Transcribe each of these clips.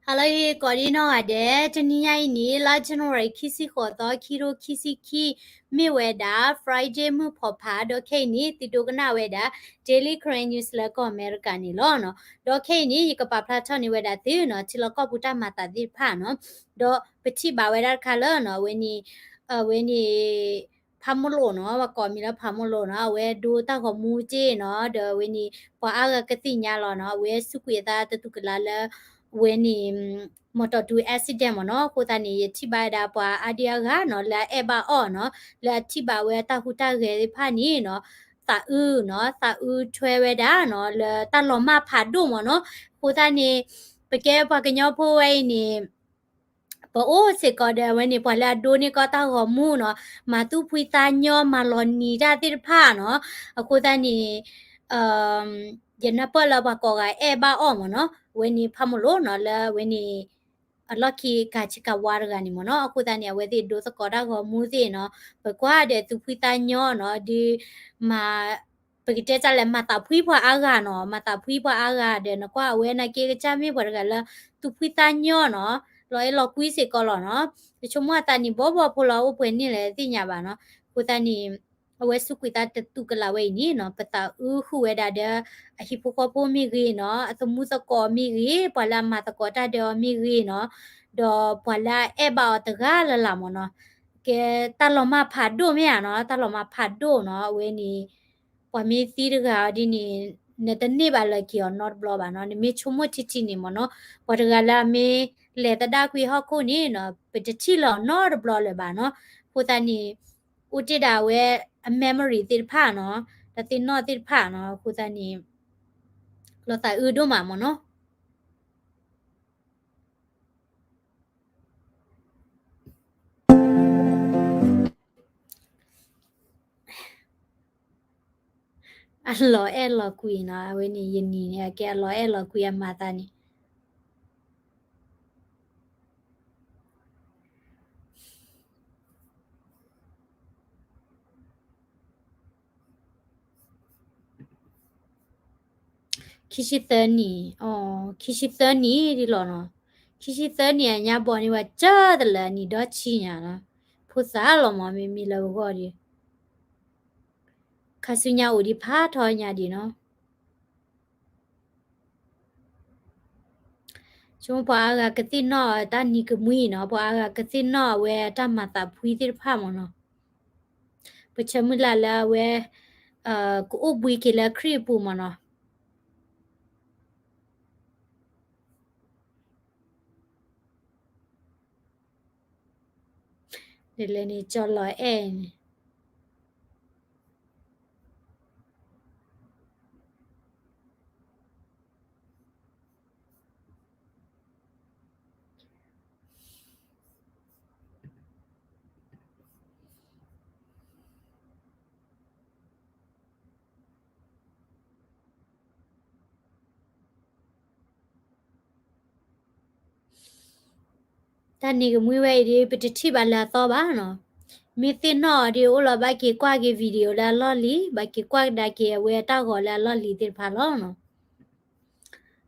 ဟါလၢအဂ့ၤ ကိးဒံနီၢ်ဂၤဒဲး, တနံၤညါအံၤန့ၣ် လါ January ခံဆံဃိးသီ ခံကထိခံဆံခံ မ့ၢ်ဝဲဒၣ် Friday မုၢ်ဖီဖး, ဒီးခဲအံၤန့ၣ် သုဒိကနၣ်ဝဲဒၣ် Daily Karen News လၢကီၢ်အမဲရကၤန့ၣ်လီၤ. ဒီးခဲအံၤန့ၣ် ယကပာ်ဖျါထီၣ်န့ၢ်ဝဲဒၣ်သုနီၤ ထံလီၢ်ကီၢ်ပူၤတၢ်မၤသးသ့ၣ်တဖၣ်နီၤ, ဒီးပထံၣ်ဘၣ်ဝဲဒၣ်တခါလၢနီၤ အဝဲန့ၣ် အဝဲန့ၣ် ဖးမိၢ်လိာ်နီၤ, ပှၤကိးမံၤလၢဖးမိၢ်လိာ်နီၤ, အဝဲဒိတၢ်ဂီၤမူတ့ၢ်နီၤ, ဒီးအဝဲန့ၣ် ပှၤအါဂၤကသ့ၣ်ညါလီၤနီၤ, အဝဲစူးကွံာ်အသးတတူၢ်ကလာ်လၢ အဝဲန့ၣ် မီၢ်တီၢ်တူ accident မ့ၢ်နီၤ, အဃိသတးန့ၣ် ယထံၣ်ဘၣ်ဝဲဒၣ်ပှၤအါဒံအါဂၤနီၤ လၢအအဲၣ်ဘၣ်အီၤနီၤ, လၢအထံၣ်ဘၣ်ဝဲတၢ်ဟူးတၢ်ဂဲၤသ့ၣ်တဖၣ်န့ၣ်နီၤ, သးအုးနီၤ, သးအုးထွဲဝဲဒၣ်နီၤ လၢတၢ်လီၤမၢ်ဖးဒိၣ်မ့ၢ်နီၤ, အဃိသတးန့ၣ် ပကဲပှၤကညီဖိဝဲအံၤန့ၣ် ပအိၣ်စ့ၢ်ကီးဒီးအဝဲန့ၣ် ပှၤလၢအဒိန့ၢ်ကီၢ်တၢ်ဂီၤမူနီၤ, မၤသူၣ်ဖှံသးညီ မၤလီၤနံၤတၢ်သ့ၣ်တဖၣ်နီၤ, အဃိသတးန့ၣ် ယနၢ်ပၢၢ်လၢပှၤကိးဂၤအဲၣ်ဘၣ်အီၤမ့ၢ်နီၤ, အဝဲန့ၣ်ဖးမိၢ်လိာ်နီၤ လၢအဝဲန့ၣ် အလီၢ်ခံကၤဆ့ကၤဝါတဂၤန့ၣ်မ့ၢ်နီၤ, အဃိသတးန့ၣ် အဝဲသ့ၣ်ဒိသကိးတၢ်ဂီၤမူသ့ၣ်နီၤ, ပကွၢ်ဒီးသူၣ်ဖှံသးညီနီၤ, ဒုးမၤ ပကတဲတၢ်လဲၣ် မၤသးဖှံပှၤအါဂၤနီၤ, မၤသးဖှံပှၤအါဂၤဒီး နကွၢ်အဝဲနာ်က့ကစၢ်မ့ၢ်ပှၤတဂၤလၢ သူၣ်ဖှံသးညီနီၤ, လီၤအဲၣ်လီၤကွံစ့ၢ်ကီးလီၤနီၤ, ယဆိကမိၣ်အသးနံၣ်ဘီဘီဖိလီၤ အိၣ်ပှဲၤန့ၣ်လဲၣ်သ့ၣ်ညါဘၣ်နီၤ, အဃိသတးန့ၣ် အဝဲစူးကွံာ်သးတတူၢ်ကလာ်ဝဲအံၤန့ၣ်နီၤ, ပသးအုးဃုာ်ဝဲဒၣ်ဒီး အဟံၣ်ဖိဃီဖိမ့ၢ်ဂ့ၤနီၤ, အသမူသကိးမ့ၢ်ဂ့ၤ, ပှၤလၢအမၤသကိးတၢ်ဒီးအီၤမ့ၢ်ဂ့ၤနီၤ, ဒီးပှၤလၢအအဲၣ်ဘၣ်အီၤတဂၤလၢ်လၢ်မ့ၢ်နီၤ, ကဲတၢ်လီၤမၢ်ဖးဒိၣ်မ့ၢ်ဧါနီၤ, တၢ်လီၤမၢ်ဖးဒိၣ်နီၤ, အဝဲန့ၣ် ပှၤမ့ၢ်သံတဂၤအီၤဒ်န့ၣ် နတန့ၢ်ဘၣ်လၢက့ၤအီၤနီတဘျီဘၣ်နီၤ, နမ့ၢ်ဆိကမိၣ်ထံထံန့ၣ်မ့ၢ်နီၤ, ပှၤတဂၤလၢအမ့ၢ်လဲၤသဒၣ်ကွံာ်ဟီၣ်ခိၣ်န့ၣ်နီၤ, ပတထံၣ်လၢၤအီၤနီတဘျီလၢၤဘၣ်နီၤ, အဃိသတးန့ၣ် အိၣ်တ့ၢ်ဒၣ်ဝဲအ memory သ့ၣ်တဖၣ်နီၤ, တၢ်သ့ၣ်နီၣ်သ့ၣ်တဖၣ်နီၤ, အဃိသတးန့ၣ် လီၤသးအုးဒိၣ်မးမ့ၢ်နီၤ. အလီၤအဲၣ်လီၤကွံနီၤ, အဝဲန့ၣ်ယနံၤန့ၣ် အကဲအလီၤအဲၣ်လီၤကွံအမၤသးန့ၣ် ခံဆံသၢနံၣ်, ခံဆံသၢနံၣ်ဒ်လီၤ, ခံဆံသၢနံၣ်အညါဘီန့ၣ် ပှၤကၢတလၢအနံၣ်ဒီဆံညါနီၤ, ဖိသၣ်လီၤမး မ့မ့ၢ်လၢပဂီၢ်ဒီး ခါဆူညါအိၣ်ဒံးဖးထီညါဒံးနီၤ. ဆိကမိၣ်ပှၤအါဂၤကသ့ၣ်နီၣ်တၢ်နံၤကမှံနီၤ, ပှၤအါဂၤကသ့ၣ်နီၣ်အဝဲတၢ်မၤသးဖှံသ့ၣ်တဖၣ်မ့ၢ်နီၤ, ပဆၢမုၢ်လၢ်လၢအဝဲ ကအိၣ်ဘှံးက့ၤလၢခရံာ်အပူၤမ့ၢ်နီၤ. ဒ်လဲၣ်န့ၣ် ကၠီလီၤအဲၣ်န့ၣ် တၢ်နံၤကမှံဝဲအံၤဒီး ပတထံၣ်ဘၣ်လၢအသီဘၣ်နီၤ. မ့ၢ်သ့ၣ်နီၣ်အီၤဒီး အိၣ်လီၤဘၣ်က့ၤကွၢ်က့ၤ video လၢအလီၢ်လံၤ, ဘၣ်က့ၤကွၢ်ကဒါက့ၤအဝဲအတၢ်ဂီၤလၢအလီၢ်လံၤသ့ၣ်တဖၣ်လီၤနီၤ.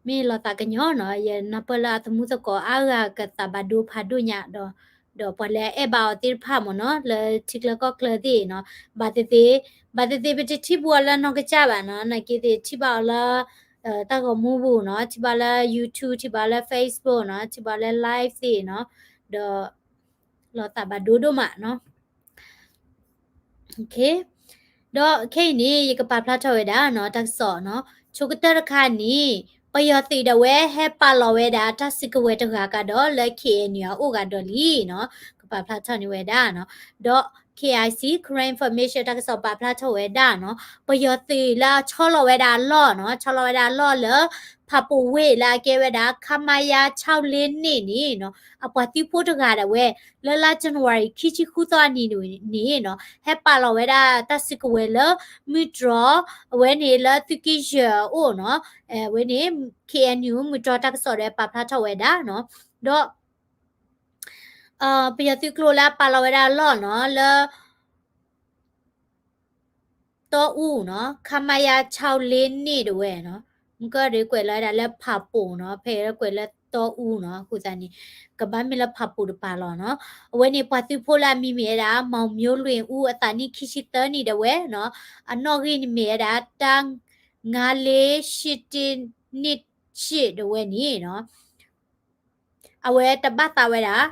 မ့ၢ်လီၤသးကညီၤနီၤ, ယနၢ်ပၢၢ်လၢအသမူသကိးအါဂၤကသးဘၣ်ဒိဖးဒိၣ်ညါဒီး, ဒီးပှၤလၢအအဲၣ်ဘၣ်အီၤသ့ၣ်တဖၣ်မ့ၢ်နီၤ, လၢထံချၢကီၢ်ချၢသ့ၣ်နီၤ, ဘၣ်သ့ၣ်သ့ၣ်, ဘၣ်သ့ၣ်သ့ၣ်ပတထံၣ်ဘူးအီၤလၢနီၢ်ကစၢ်ဘၣ်နီၤ, နာ်က့သ့ၣ်ထံၣ်ဘၣ်အီၤလၢ တၢ်ဂီၤမူပူၤနီၤ, ထံၣ်ဘၣ်လၢ YouTube, ထံၣ်ဘၣ်လၢ Facebook နီၤ, ထံၣ်ဘၣ်လၢ live သ့ၣ်နီၤ, ဒီး လီၤသးဘၣ်ဒိဒိၣ်မးနီၤ. ဒီးခဲအံၤန့ၣ် ယကပာ်ဖျါထီၣ်ဝဲဒၣ်နီၤ တၢ်ကစီၣ်နီၤ, ဆိကတၢၢ်တခါန့ၣ် ပယီၤသုးဒၣ်ဝဲဟဲပာ်လီၤဝဲဒၣ်တၢ်စုကဝဲၤတဂၤကဒီးလၢ KNU အအိၣ်ဂၤဒီးလံနီၤ, ကပာ်ဖျါထီၣ်န့ၢ်ဝဲဒၣ်နီၤ, ဒီး KIC Karen Information တၢ်ကစီၣ်ပာ်ဖျါထီၣ်ဝဲဒၣ်နီၤ, ပယီၤသုးလၢအဆီလီၤဝဲဒၣ်အလီၢ်နီၤ, ဆီလီၤဝဲဒၣ်အလီၢ်လၢ ဖးပိာ်ဝ့ၢ်လၢအကဲဝဲဒၣ် ခမရ ခြောက်လေးနှစ် န့ၣ်နီၤ, အပှၤသုးဖိတဂၤဒၣ်ဝဲ လၢလါ January ခံဆံဃုသီအနံၤန့ၣ်နီၤ, ဟဲပာ်လီၤဝဲဒၣ်တၢ်စုကဝဲၤလၢ မုၢ်တြီၤ အဝဲန့ၣ်လၢသုးက့ယဲၢ်အအိၣ်နီၤ, အဝဲန့ၣ် KNU မုၢ်တြီၤတၢ်ကစီၣ်ဒီးပာ်ဖျါထီၣ်ဝဲဒၣ်နီၤ, ဒီး ပယီၤသုးကျိၤလၢအပာ်လီၤဝဲဒၣ်အလီၢ်နီၤ လၢ တီအူနီၤ, ခမရ ခြောက်လေးနှစ် ဒၣ်ဝဲနီၤ, မုၢ်ကီၢ်ဒီးကွဲးလီၤဝဲဒၣ်လၢဖးပိာ်နီၤ, ဖဲအံၤကွဲးလၢ အသးနံၣ်ခံဆံသၢအူနီၤ, အဃိသတးန့ၣ် ကဘၣ်မ့ၢ်လၢဖးပူၤတပၤလီၤနီၤ. အဝဲန့ၣ် ပှၤသုးဖိလၢအမံၤမ့ၢ်ဝဲဒၣ် မောင်မျိုးလွင်ဦး အသးနံၣ်ခံဆံသၢနံၣ်ဒၣ်ဝဲနီၤ, အနီၣ်ဂံၢ်န့ၣ်မ့ၢ်ဝဲဒၣ် တၢ်ငါးလေးရှစ်တစ်နှစ်ရှစ် ဒၣ်ဝဲန့ၣ်နီၤ အဝဲတဘၣ်သးဝဲဒၣ်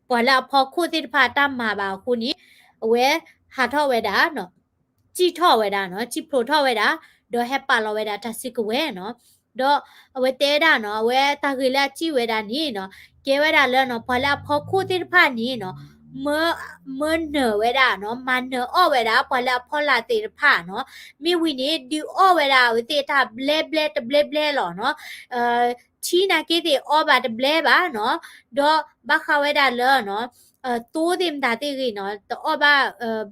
ပှၤလၢအဖီခိၣ်သ့ၣ်တဖၣ်အတၢ်မၤဘၣ်အဃိန့ၣ် အဝဲဟးထီၣ်ဝဲဒၣ် စံၣ်ထီၣ်ဝဲဒၣ်နီၤ, စံၣ်ဖျိးထီၣ်ဝဲဒၣ်, ဒီးဟဲပာ်လီၤဝဲဒၣ်တၢ်စုကဝဲၤနီၤ. ဒီးအဝဲတဲဝဲဒၣ်နီၤ, အဝဲတၢ်ဂ့ၢ်လၢအစံၣ်ဝဲဒၣ်န့ၣ်နီၤ, ကဲဝဲဒၣ်လၢနီၤ ပှၤလၢအဖီခိၣ်သ့ၣ်တဖၣ်န့ၣ်နီၤ မၢနၢၤဝဲဒၣ်နီၤ, မၤနၢၤအီၣ်ဝဲဒၣ် ပှၤလၢအဖီလာ်သ့ၣ်တဖၣ်နီၤ. မ့ၢ်ဝံၤန့ၣ် ဒုးအီၣ်ဝဲဒၣ်အဝဲသ့ၣ်တၢ်ဘျဲဘျဲတဘျဲဘျဲလီၤနီၤ. ထံနာ်က့သ့ၣ်အီၣ်ဘၣ်တဘျဲဘၣ်နီၤ, ဒီးဘၣ်ဃးဝဲဒၣ်လၢ သိသ့ၣ်မတၤသ့ၣ်ဂ့ၤနီၤ တအီၣ်ဘၣ်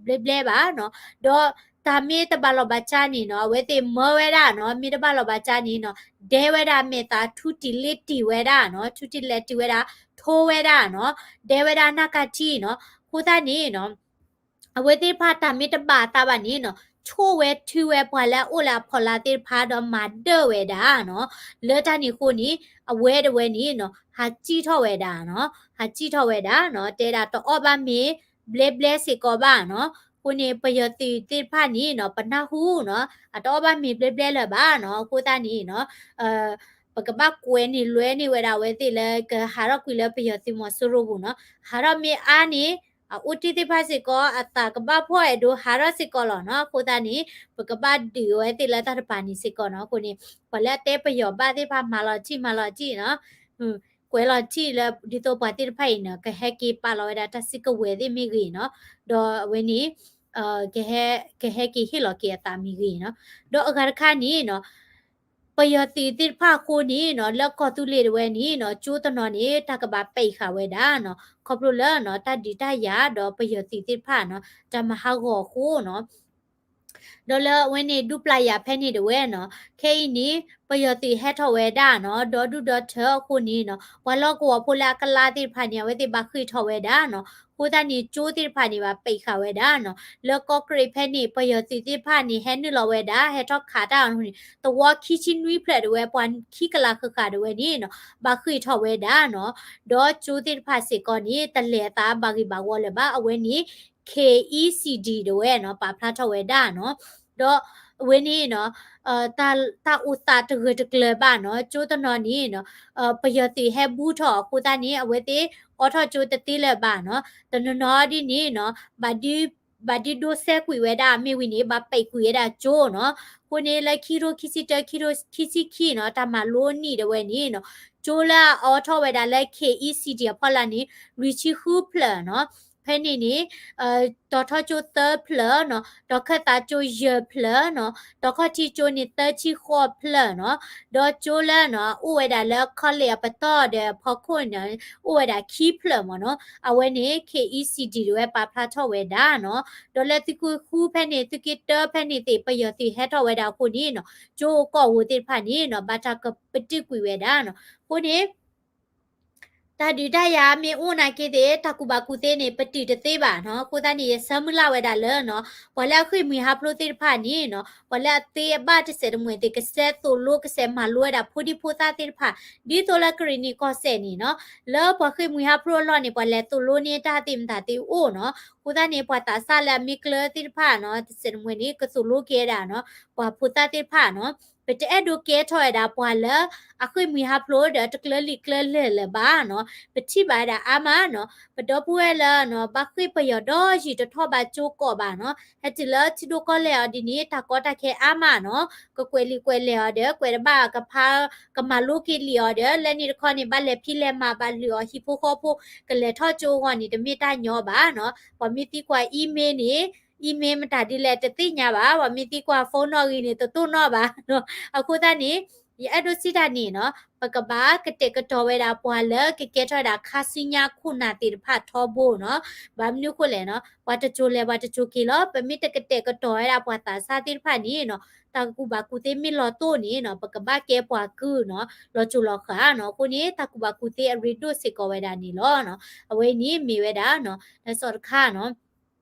ဘျဲဘျဲဘၣ်နီၤ. ဒီးတၢ်မ့ၢ်တဘၣ်လီၤဘၣ်ကၢ်န့ၣ်နီၤ အဝဲသ့ၣ်မၢဝဲဒၣ်နီၤ, မ့ၢ်တဘၣ်လီၤဘၣ်ကၢ်န့ၣ်နီၤ ဒဲဝဲဒၣ်မဲာ်သးထူတံၢ်လ့တံၢ်ဝဲဒၣ်နီၤ, ထူတံၢ်လ့တံၢ်ဝဲဒၣ်, ထိဝဲဒၣ်နီၤ, ဒဲဝဲဒၣ်နၢ်ကၢ်ထံနီၤ. အဃိသတးန့ၣ်နီၤ အဝဲသ့ၣ်တဖၣ်တၢ်မ့ၢ်တဘၣ်အသးဘၣ်န့ၣ်နီၤ ဆိၣ်ဝဲထုဝဲပှၤလၢအအိၣ်လၢအဖီလာ်သ့ၣ်တဖၣ်ဒီးမၤဒၢၣ်ဝဲဒၣ်နီၤ. လၢတၢ်န့ၣ်အဃိန့ၣ် အဝဲတဝဲန့ၣ်နီၤ ဟးစံၣ်ထီၣ်ဝဲဒၣ်နီၤ, ဟးစံၣ်ထီၣ်ဝဲဒၣ်နီၤ, တဲဒၣ်တအီၣ်ဘၣ်မ့ၤဘျဲဘျဲစ့ၢ်ကီးဘၣ်နီၤ. အဃိန့ၣ် ပယီၤသုးသ့ၣ်တဖၣ်န့ၣ်နီၤ ပနၢ်ဟူနီၤ အတအီၣ်ဘၣ်မ့ၤဘျဲဘျဲလၢၤဘၣ်နီၤ. အဃိသတးန့ၣ်နီၤ ပကဘၣ်ကွဲးန့ၢ်လွဲန့ၢ်ဝဲဒၣ်အဝဲသ့ၣ်လၢကဟးထီၣ်ကွံာ်လၢပယီၤသုးမီၤစိရိၤပူၤနီၤ. ဟးထီၣ်မ့ၢ်အါန့ၣ် အအိၣ်တ့ၢ်သ့ၣ်တဖၣ်စ့ၢ်ကီး အသးကဘၣ်ဖှီၣ်အဲၣ်ဒိးဟးထီၣ်စ့ၢ်ကီးလီၤနီၤ. အဃိသတးန့ၣ် ပကဘၣ်ဒုးအဝဲသ့ၣ်လၢတၢ်တပၤန့ၣ်စ့ၢ်ကီးနီၤ. အဃိန့ၣ် ပှၤလၢအတဲပယီၤဘၣ်သ့ၣ်တဖၣ် မၤလီၤတံၢ် မၤလီၤတံၢ်နီၤ, ကွဲးလီၤတံၢ်လၢဒ်သိးပှၤသ့ၣ်တဖၣ်အံၤနီၤ ကဟဲက့ၤပာ်လီၤဝဲဒၣ်တၢ်စုကဝဲၤသ့ၣ်မ့ၢ်ဂ့ၤနီၤ, ဒီးအဝဲန့ၣ် ကဟဲက့ၤဟ့ၣ်လီၤက့ၤအသးမ့ၢ်ဂ့ၤနီၤ. ဒီးအဂၤတခါန့ၣ်နီၤ ပယီၤသုးသ့ၣ်တဖၣ်အဃိန့ၣ်နီၤ လၢကီၢ်သူလ့ၤတဝဲန့ၣ်နီၤ ကၠိတနီၤန့ၣ် တၢ်ကဘၣ်ပဲာ်ဃာ်ဝဲဒၣ်နီၤ ခီဖျိလၢနီၤ တၢ်ဒုးတၢ်ယၤဒီးပယီၤသုးသ့ၣ်တဖၣ်နီၤ တၢ်မၤဟးဂီၤအဃိနီၤ. ဒီးလၢအဝဲန့ၣ် ဒူပျၢ်ယၤဖဲန့ၣ်တဝဲနီၤ ခဲအံၤန့ၣ် ပယီၤသုးဟဲထီၣ်ဝဲဒၣ်နီၤ ဒီဒူၣ်ဒီထၢအဃိန့ၣ်နီၤ ပှၤလီၢ်ကဝီၤဖိလၢအကလါသ့ၣ်တဖၣ်န့ၣ် အဝဲသ့ၣ်ဘၣ်ဃ့ၢ်ထီၣ်ဝဲဒၣ်နီၤ. အဃိသတးန့ၣ် ကၠိသ့ၣ်တဖၣ်န့ၣ် ဘၣ်ပဲာ်ဃာ်ဝဲဒၣ်နီၤ. လၢကီၢ်ကရ့ၣ်ဖဲန့ၣ် ပယီၤသုးသ့ၣ်တဖၣ်န့ၣ် ဟဲနုာ်လီၤဝဲဒၣ် ဟဲထီၣ်ခးတၢ်အီၤန့ၣ် သဝီခံဆံနွံဖျၢၣ်တဝဲ ပှၤခံကလးဃၣ်ဃၣ်တဝဲန့ၣ်နီၤ ဘၣ်ဃ့ၢ်ထီၣ်ဝဲဒၣ်နီၤ. ဒီးကၠိသ့ၣ်တဖၣ်စ့ၢ်ကီးန့ၣ် တလဲၤအသးဘၣ်ဂ့ၤဘၣ်ဝီလၢၤဘၣ်. အဝဲန့ၣ် ခ့ၣ်အံၣ်စံၣ်ဒံၣ် တဝဲနီၤ ပာ်ဖျါထီၣ်ဝဲဒၣ်နီၤ. ဒီးအဝဲန့ၣ်နီၤ တၢ်အိၣ်သးတဂၢၢ်တကျၢၤဘၣ်နီၤ ကၠိတနီၤန့ၣ်နီၤ ပယီၤသုးဟဲဘူးထီၣ်အဃိသတးန့ၣ် အဝဲသ့ၣ်အိးထီၣ်ကၠိတသ့လၢၤဘၣ်နီၤ. တနီၤနီၤဒ်န့ၣ်နီၤ ဘၣ်ဒုး ဘၣ်ဒုးဒိးစဲးကွံာ်ဝဲဒၣ် မ့ၢ်ဝံၤန့ၣ် ဘၣ်ပဲာ်ကွံာ်ဝဲဒၣ်ကၠိနီၤ. အဃိန့ၣ် လၢခံထိခံဆံတၢ ခံထိခံဆံခံနီၤ တၢ်မၤလိနံၣ်ဒၣ်ဝဲန့ၣ်နီၤ ကၠိလၢအအိးထီၣ်ဝဲဒၣ်လၢ ခ့ၣ်အံၣ်စံၣ်ဒံၣ် အဖီလာ်န့ၣ် လွံၢ်ဆံဃုဖျၢၣ်နီၤ. ဖဲန့ၣ်န့ၣ် တီၤထီကၠိသၢဖျၢၣ်နီၤ, တီၤခၢၣ်သးကၠိယဲၢ်ဖျၢၣ်နီၤ, တီၤခီၣ်ထံးကၠိန့ၣ်သၢဆံဃိးဖျၢၣ်နီၤ, ဒီးကၠိလၢနီၤ အိၣ်ဝဲဒၣ်လၢ college အပတီၢ်ဒီးအဖီခိၣ်န့ၣ် အိၣ်ဝဲဒၣ်ခံဖျၢၣ်မ့ၢ်နီၤ. အဝဲန့ၣ် ခ့ၣ်အံၣ်စံၣ်ဒံၣ် တဝဲပာ်ဖျါထီၣ်ဝဲဒၣ်နီၤ. ဒီးလၢသုးက့ဃုဖဲန့ၣ် သုးက့တၢဖဲန့ၣ်သ့ၣ် ပယီၤသုးဟဲထီၣ်ဝဲဒၣ်အဃိန့ၣ်နီၤ ကၠိကီၢ်ဧိၤသ့ၣ်တဖၣ်န့ၣ်နီၤ ဘၣ်တၢ်ကပတုာ်ကွံာ်ဝဲဒၣ်နီၤ. အဃိန့ၣ် တၢ်ဒုးတၢ်ယၤမ့ၢ်အိၣ်နာ်က့သ့ၣ် တၢ်ကူၣ်ဘၣ်ကူၣ်သ့န့ၣ် ပတုာ်တသ့ဘၣ်နီၤ. အဃိသတးန့ၣ် ယဆၢမုၢ်လၢ်ဝဲဒၣ်လၢနီၤ ပှၤလၢအဃ့ၢ်မှံဟးဖျိးသ့ၣ်တဖၣ်န့ၣ်နီၤ ပှၤလၢအသ့အဘၣ်တစဲးတမှဲၤသ့ၣ် ကဆဲးသိၣ်လိကဆဲးမၤလိဝဲဒၣ်ဖိဒံဖိသၣ်သ့ၣ်တဖၣ် ဒ်သိးလၢကရ့ၣ်နံၣ်ကီၢ်စဲၣ်န့ၣ်နီၤ လၢပှၤဃ့ၢ်မှံဟးဖျိးအလီၢ်န့ၣ် ပှၤလဲၤသိၣ်လိန့ၢ်တၢ်သ့ၣ်မတၤသ့ၣ်အိၣ်နီၤ. အဃိသတးန့ၣ် ပှၤသးစၢ်လၢအမ့ၢ်ကျၢၤသ့ၣ်တဖၣ်နီၤ တစဲးတမှဲၤန့ၣ် ကသိၣ်လိက့ၤဝဲဒၣ်နီၤ ပှၤဖိသၣ်သ့ၣ်တဖၣ်နီၤ. ပတအဲၣ်ဒိးကဲထီၣ်ဝဲဒၣ်ပှၤလၢအဃ့ၢ်မှံဟးဖျိးဒီးတကျၢၤလံာ်ကျၢၤလဲၢ်လၢၤဘၣ်နီၤ. ပထံၣ်ဘၣ်ဝဲဒၣ်အါမးနီၤ ပဒီပုၢ်ဝဲၢ်လၢနီၤ ဘၣ်ဃ့ၢ်ပယီၤဒီးယံာ်တထီၣ်ဘၣ်ကၠိကိးဘၣ်နီၤ ဟဲတုၤလၢထံဒိၣ်ကီၢ်လဲၢ်အီၤဒ်န့ၣ် တၢ်ကီတၢ်ခဲအါမးနီၤ ကကွဲးလံာ်ကွဲးလဲၢ်အီၤဒီး ကွဲးတဘၣ်ကဖး ကမၤလိက့ၤလံာ်အီၤဒီး လၢန့ၣ်တခီန့ၣ် ဘၣ်လဲၤဖံးလဲၤမၤဘၣ်လုၢ်အီၤဟံၣ်ဖိဃီဖိ ကလဲၤထီၣ်ကၠိအဂီၢ်န့ၣ် တမ့ၢ်တၢ်ညီဘၣ်နီၤ. ပှၤမ့ၢ်သံကွၢ် email န့ၣ် email မတၤဒ်လဲၣ်တသ့ၣ်ညါဘၣ် ပှၤမ့ၢ်သံကွၢ် phone နီၣ်ဂံၢ်န့ၣ် တတိၢ်နီၣ်ဘၣ်နီၤ. အဃိသတးန့ၣ် ယအဲၣ်ဒိးစံးတၢ်န့ၣ်နီၤ ပကဘၣ်ကတဲာ်ကတီၤဝဲဒၣ်ပှၤလၢကကဲထီၣ်ဝဲဒၣ်ခါဆူညါခိၣ်နၢ်သ့ၣ်တဖၣ်ထီဘိနီၤ. ဘၣ်မနုၤအဃိလဲၣ်နီၤ ပှၤတစိၤလဲၤပှၤတစိၤက့ၤလီၤ. ပမ့ၢ်တကတဲာ်ကတီၤဝဲဒၣ်ပှၤသးစၢ်သ့ၣ်တဖၣ်န့ၣ်နီၤ တၢ်ကူၣ်ဘၣ်ကူၣ်သ့မ့ၢ်လီၤတိၢ်န့ၣ်နီၤ ပကဘၣ်ကဲပှၤကုၢ်နီၤ လီၤစိၤလီၤဃာ်နီၤ. အဃိန့ၣ် တၢ်ကူၣ်ဘၣ်ကူၣ်သ့အရ့ဒိၣ်စ့ၢ်ကီးဝဲဒၣ်န့ၣ်လီၤ. အဝဲအံၤန့ၣ်မ့ၢ်ဝဲဒၣ်နီၤ တၢ်ကစီၣ်တခါနီၤ.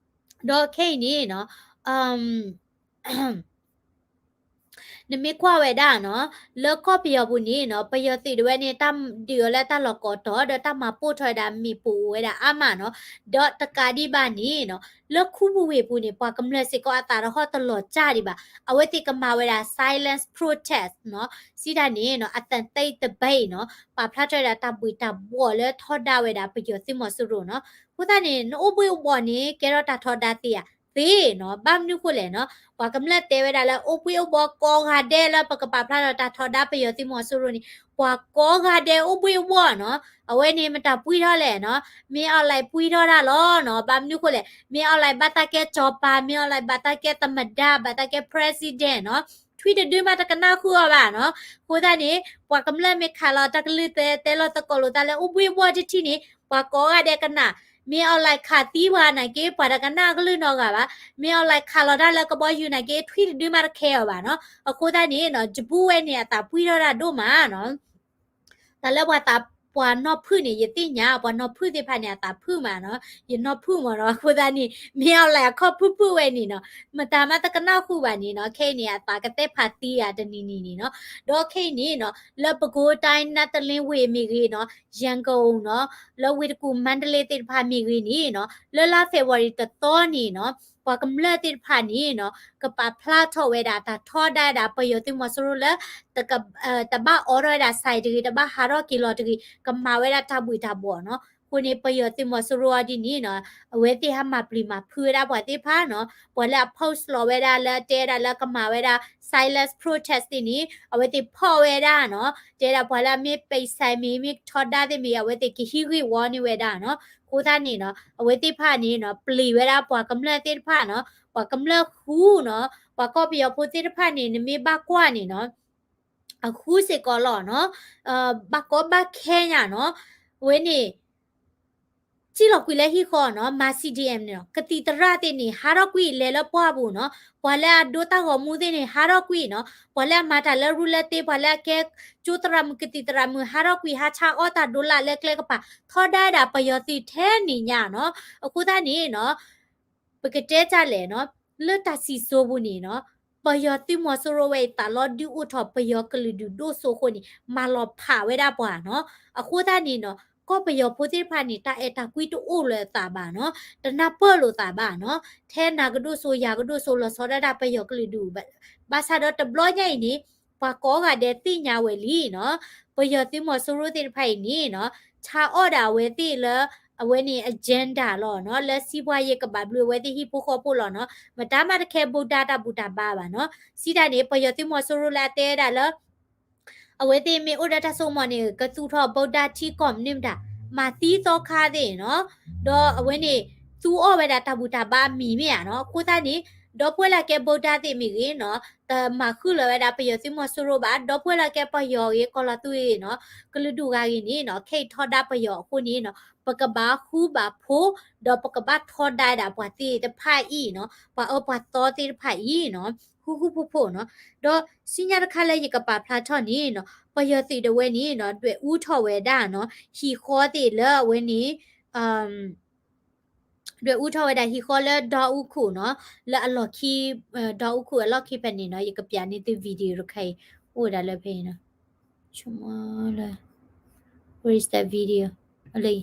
ဒီးခဲအံၤန့ၣ်နီၤ အမ် တၢ် နမ့ၢ်ကွၢ်ဝဲဒၣ်နီၤ, လၢကီၢ်ပယီၤပူၤန့ၣ်နီၤ, ပယီၤသုးဒၣ်ဝဲန့ၣ် တၢ်ဒုးအီၤလၢတၢ်လီၤကိးတီၤ ဒီးတၢ်မၤပိၢ်ထီၣ်ဝဲဒၣ်မ့ၣ်ပိၢ်အိၣ်ဝဲဒၣ်အါမးနီၤ, ဒီးတကးဒံးဘၣ်န့ၣ်နီၤ, လၢခူပူၤဝ့ၢ်ပူၤန့ၣ် ပှၤကမျၢၢ်စ့ၢ်ကီးအသးတဟီၣ်တလီၤစၢ်ဒံးဘၣ်, အဝဲသ့ၣ်ကမၤဝဲဒၣ် silence protest နီၤ, စံးတၢ်န့ၣ်နီၤ, အသံတိတ်တပိတ်နီၤ, ပာ်ဖျါထီၣ်ဝဲဒၣ်တၢ်ဘှံးတၢ်ဘှီးလၢထီဒါဝဲဒၣ်ပယီၤသုးမီၤစိရိၤနီၤ, အဃိသတးန့ၣ် နအိၣ်ဘှံးအိၣ်ဘှီၣ်န့ၣ် ကဲထီၣ်တၢ်ထီဒါသ့ဧါ, သ့နီၤ, ဘၣ်မနုၤဃိလဲၣ်နီၤ, ပှၤကမျၢၢ်တဲဝဲဒၣ်လၢအိၣ်ဘှံးအိၣ်ဘှီၣ်ကိးဂၤဒဲးလၢပကပာ်ဖျါထီၣ်တၢ်ထီဒါပယီၤသုးမီၤစိရိၤန့ၣ် ပှၤကိးဂၤဒဲးအိၣ်ဘှံးအိၣ်ဘှီၣ်နီၤ, အဝဲန့ၣ်မတၤပှံထီၣ်လဲၣ်နီၤ, မင်းအောင်လှိုင်ပှံထီၣ်တၢ်လီၤနီၤ, ဘၣ်မနုၤဃိလဲၣ်, မင်းအောင်လှိုင်ဘၣ်တၢ်ကဲစီၤပၤ, မင်းအောင်လှိုင်ဘၣ်တၢ်ကဲသမ္မတ, ဘၣ်တၢ်ကဲ president နီၤ, ထွံၣ်တဒုမးတကနၣ်ဃုာ်အီၤဘၣ်နီၤ, အဃိသတးန့ၣ် ပှၤကမျၢၢ်မ့ၢ်ခးလီၤတၢ်ကလုၢ်သဲ တဲလီၤသကိးလိာ်သးလၢအိၣ်ဘှံးအိၣ်ဘှီၣ်တထံၣ်န့ၣ် ပှၤကိးဂၤဒဲးကနၣ်, မင်းအောင်လှိုင်ခးသံပှၤနာ်က့ ပှၤတကနၣ်ကလုၢ်နီတဂၤဘၣ်, မင်းအောင်လှိုင်ခးလီၤတၢ်လၢကဘီယူၤနာ်က့ ထွံၣ်တဒုမးတခဲအီၤဘၣ်နီၤ, အဃိသတးန့ၣ်နီၤ ယပူဝဲန့ၣ်အသးပှံထီၣ်တၢ်ဒိၣ်မးနီၤ တၢ်လၢပှၤသးပှၤနီၢ်ဖုၣ်န့ၣ် ယသ့ၣ်ညါ ပှၤနီၢ်ဖုၣ်သ့ၣ်တဖၣ်န့ၣ် အသးဖုၣ်မးနီၤ, ယနီၢ်ဖုၣ်မးနီၤ, အဃိသတးန့ၣ် မင်းအောင်လှိုင်အခီၣ်ဖုၣ်ဖုၣ်ဝဲန့ၣ်နီၤ, မတၤမးတကနၣ်ဃုာ်ဘၣ်န့ၣ်နီၤ, ခဲအံၤန့ၣ် အသးကသဲၣ်ဖးသံဧါတနံၤနံၤန့ၣ်နီၤ, ဒီးခဲအံၤန့ၣ်နီၤ လၢပဲခူးတိုင်း နတလင်းဝ့ၢ်မ့ၢ်ဂ့ၤနီၤ, ရန်ကုန်နီၤ, လၢဝ့ၢ်တကူၣ် မန္တလေးသ့ၣ်တဖၣ်မ့ၢ်ဂ့ၤန့ၣ်နီၤ, လၢလါ February တသီန့ၣ်နီၤ ပှၤကမျၢၢ်သ့ၣ်တဖၣ်န့ၣ်နီၤ ကပာ်ဖျါထီၣ်ဝဲဒၣ်တၢ်ထီဒါဝဲဒၣ်ပယီၤသုးမီၤစိရိၤလၢ တဘၣ်အိးထီၣ်ဝဲဒၣ် ဆိုင် တဂ့ၤ, တဘၣ်ဟးထီၣ်က့ၤလီၤတဂ့ၤ, ကမၤဝဲဒၣ်တၢ်ဘှံးတၢ်ဘှီးနီၤ, အဃိန့ၣ် ပယီၤသုးမီၤစိရိၤအီၤဒ်န့ၣ်နီၤ အဝဲသ့ၣ်ဟဲမၤပျံၤမၤဖုးဝဲဒၣ်ပှၤသ့ၣ်တဖၣ်နီၤ, ပှၤလၢအ post လီၤဝဲဒၣ်လၢတဲဒၣ်လၢကမၤဝဲဒၣ် silence protest သ့ၣ်န့ၣ် အဝဲသ့ၣ်ဖီၣ်ဝဲဒၣ်နီၤ, တဲဒၣ်ပှၤလၢအမ့ၢ်ပိတ်ဆိုင်မ့ၢ် မ့ၢ်ထီဒါသ့ၣ်မ့ၢ် အဝဲသ့ၣ်ကဟံးဂံၢ်ဝီန့ၢ်ဝဲဒၣ်နီၤ, အဃိသတးန့ၣ်နီၤ အဝဲသ့ၣ်တဖၣ်န့ၣ်နီၤ ပျံၤဝဲဒၣ်ပှၤကမျၢၢ်သ့ၣ်တဖၣ်နီၤ, ပှၤကမျၢၢ်ဃူနီၤ, ပှၤကီၢ်ပယီၤဖိသ့ၣ်တဖၣ်န့ၣ် နမ့ၢ်ဘၣ်ကွၢ်န့ၣ်နီၤ အဃူစ့ၢ်ကီးလီၤနီၤ, ဘၣ်ကီဘၣ်ခဲညါနီၤ, အဝဲန့ၣ် စံၣ်လီၤကွံာ်လၢဟံၣ်ဃီနီၤ, မၤ CDM န့ၣ်နီၤ, ကသံၣ်သရၣ်သ့ၣ်န့ၣ် ဟးထီၣ်ကွံာ်လဲၤလၢပှၢ်ပူၤနီၤ, ပှၤလၢအဒိတၢ်ဂီၤမူသ့ၣ်န့ၣ် ဟးထီၣ်ကွံာ်နီၤ, ပှၤလၢအမၤတၢ်လၢရူလၢသ့ ပှၤလၢအကဲကၠိသရၣ်မုၣ်ကသံၣ်သရၣ်မုၣ် ဟးထီၣ်ကွံာ် ဟးဆါအီၣ်တၢ်ဒိလၢကျဲကပၤ ထီဒါဒၣ်ပယီၤသုးထဲန့ၣ်ညါနီၤ, အဃိသတးန့ၣ်နီၤ ပကတဲတၢ်လဲၣ်နီၤ, လၢတၢ်စံၣ်စိၤပူၤန့ၣ်နီၤ, ပယီၤသုးမီၤစိရိၤဝဲအံၤ သးလီဒုးအိၣ်ထီၣ်ပယီၤကလုာ်ဒူၣ်ဒိၣ်စိအဃိန့ၣ် မၤလီၤဖးဝဲဒၣ်ပှၤနီၤ, အဃိသတးန့ၣ်နီၤ ကီၢ်ပယီၤဖိသ့ၣ်တဖၣ်န့ၣ် တၢ်အဲၣ်တၢ်ကွံတအိၣ်လၢအသးဘၣ်နီၤ, တနၢ်ပၢၢ်လိာ်သးဘၣ်နီၤ, ထဲနၤကဒိၣ်စိယၤကဒိၣ်စိလီၤဆီဒၣ်တၢ်ပယီၤကလုာ်ဒူၣ်, ဘၣ်ဆၣ်ဒီးတဘျီညါအံၤန့ၣ် ပှၤကိးဂၤဒဲးသ့ၣ်ညါဝဲလံနီၤ, ပယီၤသုးမီၤစိရိၤသ့ၣ်တဖၣ်အံၤန့ၣ်နီၤ ဆါအီၣ်ဒၣ်အဝဲသ့ၣ်လၢ အဝဲန့ၣ် agenda လီၤနီၤ, လၢစံးပှၤယဲၢ်ကဘၣ်ဘျုးအဝဲသ့ၣ်ဟံၣ်ဖိဃီဖိလီၤနီၤ, မတၤမးတခဲဗုဒ္ဓတၢ်ဘူၣ်တၢ်ဘါဘၣ်နီၤ, စံးတၢ်န့ၣ် ပယီၤသုးမီၤစိရိၤလၢအတဲဝဲဒၣ်လၢ အဝဲသ့ၣ်မ့ၢ်အိၣ်ဒီးတၢ်စိကမီၤန့ၣ် ကသူၣ်ထီၣ်ဗုဒ္ဓထံကီၢ်မနုၤမတၤ, မၤသံသီခါသ့ၣ်နီၤ, ဒီးအဝဲန့ၣ် သူအီၣ်ဝဲဒၣ်တၢ်ဘူၣ်တၢ်ဘါအမံၤမ့ၢ်ဧါနီၤ, အဃိသတးန့ၣ် ဒီပုၢ်ဝဲၢ်လၢကဲဗုဒ္ဓသ့ၣ်မ့ၢ်ဂ့ၤနီၤ, တမၤဃုာ်လီၤဝဲဒၣ်ပယီၤသုးမီၤစိရိၤဘၣ်, ဒီပုၢ်ဝဲၢ်လၢကဲပယီၤဂ့ၤ ကီၢ်လီၤသူဂ့ၤနီၤ, ကလုာ်ဒူၣ်ဂၤဂ့ၤန့ၣ်နီၤ ခဲအံၤထီဒါပယီၤအဃိန့ၣ်နီၤ ပကဘၣ်ဃူဘၣ်ဖိး, ဒီးပကဘၣ်ထီဒါဝဲဒၣ်ပှၤသ့ၣ်တဖၣ်အံၤနီၤ, ပှၤအၢပှၤသီသ့ၣ်တဖၣ်အံၤနီၤ, ဃူဃူဖိးဖိးနီၤ, ဒီးစံၣ်ညီၣ်တခါလၢယကပာ်ဖျါထီၣ်န့ၣ်နီၤ, ပယီၤသုးဒၣ်ဝဲန့ၣ်နီၤ ဒွဲၣ်အူထီၣ်ဝဲဒၣ်နီၤ, ဟံၣ်ဃီသ့ၣ်လၢအဝဲန့ၣ် ဒွဲၣ်အူထီၣ်ဝဲဒၣ်ဟံၣ်ဃီလၢဒီအူခိၣ်နီၤ, လၢအလီၢ်ခံ, ဒီအူခိၣ်အလီၢ်ခံဖဲန့ၣ်နီၤ, ယကပျးန့ၢ်သု video တခါအံၤ, အိၣ်ဝဲဒၣ်လၢဖဲအံၤနီၤ, ဆိကမိၣ်လၢ where is that video? အလၢ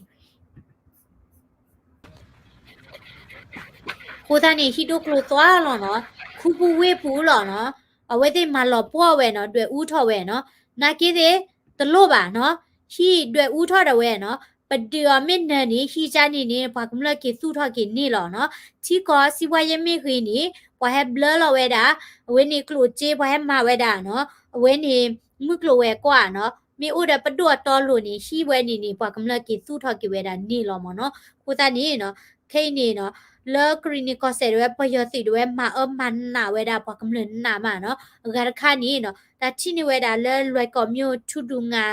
အဃိသတးန့ၣ် ဟံၣ်ဒိၣ်ကျိၤသွါလီၤနီၤ, ခူပူၤဝ့ၢ်ပူၤလီၤနီၤ, အဝဲသ့ၣ်မၤလီၤပှီၢ်ဝဲနီၤ, ဒွဲၣ်အူထီၣ်ဝဲနီၤ, နာ်က့သ့ၣ် တလိၣ်ဘၣ်နီၤ, ဟံၣ်ဒွဲၣ်အူထီၣ်ဒၣ်ဝဲနီၤ, ပဒုးအီၤမ့ၢ်နၢၤန့ၣ် ဟံၣ်ကၢ်န့ၣ်န့ၣ် ပှၤကမျၢၢ်က့ၤသူၣ်ထီၣ်က့ၤန့ၢ်လီၤနီၤ, ထံကီၢ်စံးဝါယဲၢ်မ့ၢ်ဂ့ၤန့ၣ် ပှၤဟဲဘျၢလီၤဝဲဒၣ်, အဝဲန့ၣ်ကျိၣ်စ့ ပှၤဟဲမၤဝဲဒၣ်နီၤ, အဝဲန့ၣ် မုၢ်ကျိၤဝဲၤကွာ်နီၤ, မ့ၢ်အိၣ်ဒီးပဒိၣ်အတီအလိၤန့ၣ် ဟံၣ်ဝဲန့ၣ်န့ၣ် ပှၤကမျၢၢ်က့ၤသူၣ်ထီၣ်က့ၤဝဲဒၣ်န့ၣ်လီၤမ့ၢ်နီၤ, အဃိသတးန့ၣ်နီၤ, ခဲအံၤန့ၣ်နီၤ, လၢကရံၣ်နံၣ်ကီၢ်စဲၣ်ဒၣ်ဝဲ ပယီၤသုးဒၣ်ဝဲ မၤအၢမၤနးဝဲဒၣ်ပှၤကမျၢၢ်နးမးနီၤ, အဂၤတခါန့ၣ်နီၤ, တၢ်ထံၣ်န့ၢ်ဝဲဒၣ်လၢလွဲၢ်ကီၢ်မျိၣ် ထူဒူၣ်ငါ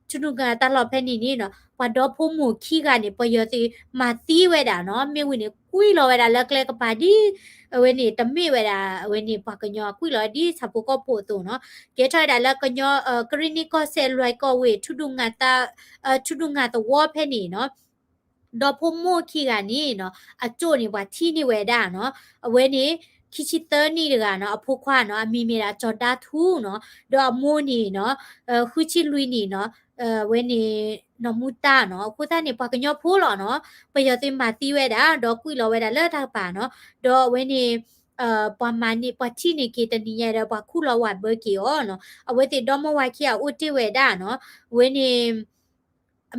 ထူဒူၣ်ငါတၢ်လီၢ်ဖဲန့ၣ်န့ၣ်နီၤ, ပှၤဒီဖိမိၢ်ခံဂၤန့ၣ် ပယီၤသုးမၤသံဝဲဒၣ်နီၤ, မ့ၢ်ဝံၤန့ၣ် ကွံာ်လီၤဝဲဒၣ်လၢကျဲကပၤဒ် အဝဲန့ၣ် တမ့ၢ်ဝဲဒၣ် အဝဲန့ၣ် ပှၤကညီကွံာ်လီၤဒ်ဆၣ်ဖိကီၢ်ဖိအသိးနီၤ, ကဲထီၣ်ဝဲဒၣ်လၢကညီ ကရံၣ်နံၣ်ကီၢ်စဲၣ်လွဲၢ်ကီၢ်ဝ့ၢ် ထူဒူၣ်ငါ ထူဒူၣ်ငါသဝီဖဲန့ၣ်နီၤ, ဒီဖိမိၢ်ခံဂၤန့ၣ်နီၤ, အကၠိၣ်န့ၣ် ပှၤထံၣ်န့ၢ်ဝဲဒၣ်နီၤ, အဝဲန့ၣ် ခံဆံသၢနံၣ်တဂၤနီၤ အဖိခွါနီၤ အမံၤမ့ၢ်ဒၣ်ကၠီၤဒါထူနီၤ ဒီးအမိၢ်န့ၣ်နီၤ ဃုဆံလွံၢ်နံၣ်နီၤ ဝဲန့ၣ် နီၢ်မူတၢ်နီၤ အဃိသတးန့ၣ် ပှၤကညီဖိလီၤနီၤ ပယီၤသုးမၤသံဝဲဒၣ် ဒီးကွံာ်လီၤဝဲဒၣ်လၢတၢ်ကပၤနီၤ ဒီးအဝဲန့ၣ် ပှၤမၤန့ၢ် ပှၤထံၣ်န့ၢ်က့ၤတနံၤညါဒီး ပှၤခူၣ်လီၤဝးဘၢက့ၤအီၤနီၤ အဝဲသ့ၣ်ဒီမါဝၤခံဂၤအိၣ်တ့ၢ်ဝဲဒၣ်နီၤ အဝဲန့ၣ်